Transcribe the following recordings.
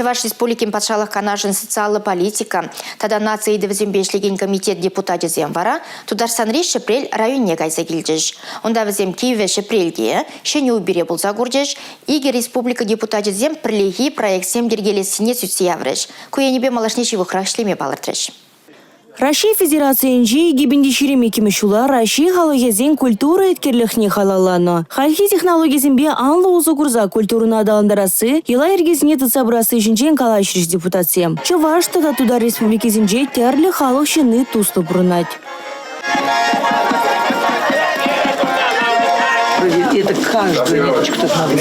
Чӑваш Республикин Патшалӑх Канашӗн социаллӑ политика тата наци ыйтӑвӗсемпе ӗҫлекен комитет депутачӗсем вара Тутарстанри Ҫӗпрел районне кайса килчӗҫ. Унта вӗсем Кивӗ Ҫӗпрелте, Ҫӗнӗ Упире пулса курчӗҫ, икӗ республика депутачӗсем пӗрлехи проектсем йӗркелессине сӳтсе яврӗҫ. Ку енӗпе малашне ҫывӑхрах ӗҫлеме палӑртрӗҫ. Раҫҫей Федерацийӗнче 2022 ҫула Раҫҫей халӑхӗсен культура еткерлӗхне халалланӑ. Хальхи технологисемпе анлӑ усӑ курса культурӑна аталантарасси, йӑла-йӗркесене тытса пырасси ҫинчен калаҫрӗҫ депутатсем. Чӑваш тата Тутар республикисенче тӗрлӗ халӑх ҫынни туслӑ пурӑнать. Это каждую ниточку тут надо.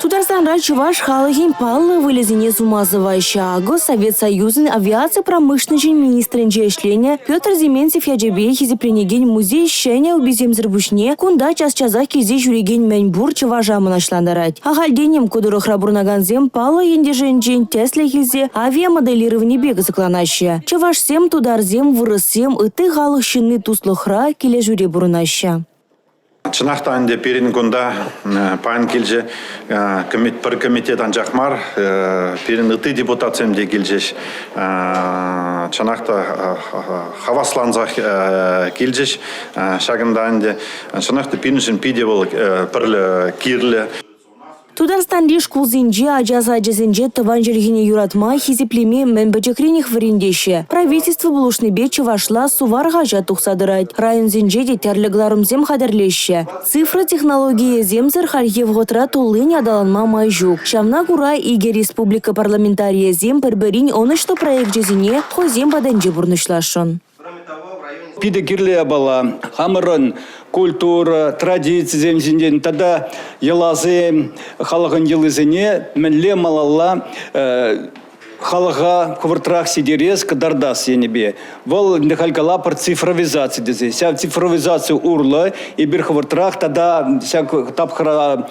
Тутарстанра чӑваш халӑхӗн паллӑ ывӑлӗсене сума сӑваҫҫӗ. Акӑ, Совет Союзӗн авиаци промышленноҫӗн министрӗнче ӗҫленӗ Петр Дементьев ячӗпе хисепленекен музей ҫӗнӗ уписемсӗр пуҫне кунта час-часах килсе ҫӳрекен мӗн пур чӑваша мӑнаҫлантарать. Ахальтен-им ку тӑрӑхра пурӑнакансем паллӑ ентешӗнчен тӗслӗх илсе авиамоделированипе кӑсӑкланаҫҫӗ. Чӑвашсем, тутарсем, вырӑссем, ытти халӑх ҫынни туслӑхра, килӗшӳре пурӑнаҫҫӗ. Чӑнах та ӗнтӗ пирӗн кунта паян килчӗ пӗр комитет анчах мар, пирӗн ытти депутатсем те килчӗҫ. Чӑнах та хаваслансах килчӗҫ ҫакӑнта ӗнтӗ. Чӑнах та пирӗншӗн питӗ вӑл пӗрле кирлӗ. Тутарстанри шкулсенче, ача сачӗсенче тӑван чӗлхене юратма, хисеплеме мӗн пӗчӗкренех вӗрентеҫҫӗ. Правительство пулӑшнипе чӑвашла «Сувар» хаҫат тухса тӑрать. Районсенче те тӗрлӗ кӑларӑмсем хатӗрлеҫҫӗ. Цифра технологийӗсемсӗр хальхи вӑхӑтра туллин аталанма май ҫук. Ҫавна кура икӗ республика парламентарийӗсем пӗр-пӗрин ӑнӑҫлӑ проекчӗсене хӑйсем патӗнче пурнӑҫласшӑн. Питӗ кирлӗ япала. Хамӑрӑн культура, традицисем ҫинчен тата йӑласем, халӑхӑн йӑлисене мӗнле малалла халӑха хӑвӑртрах ҫитерес, кӑтартас енӗпе. Вӑл халь калапӑр цифровизаци тесе. Ҫав цифровизаци урлӑ эпир хӑвӑртрах тата ҫак тапхӑра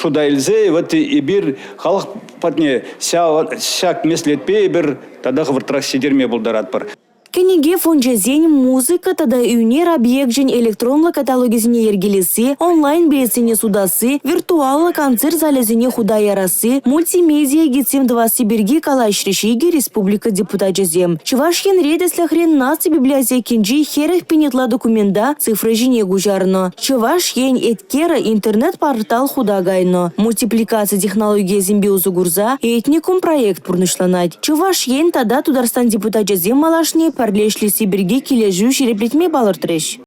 шута илсе вот эпир халӑх патне ҫак меслетпе эпир тата хӑвӑртрах ҫитерме пултаратпӑр. Кӗнеке фончӗсен, музыка тата ӳнер объекчӗн электронлӑ каталогӗсене йӗркелесси, онлайн-билетсене сутасси, виртуаллӑ концерт залӗсене хута ярасси, мультимедиа гидсем тӑвасси пирки калаҫрӗҫ икӗ республика депутачӗсем. Чӑваш Енре, тӗслӗхрен, Наци библиотекинчи 40 пин ытла документа цифра ҫине куҫарнӑ. Чӑваш Ен еткерӗ интернет-портал хута кайнӑ. Мультипликаци технологийӗсемпе усӑ курса «Этникум» проект пурнӑҫланать. Чӑваш Ен тата Тутарстан депутачӗсем малашне пӗрле ӗҫлесси пирки килӗшӳ ҫирӗплетме палӑртрӗҫ.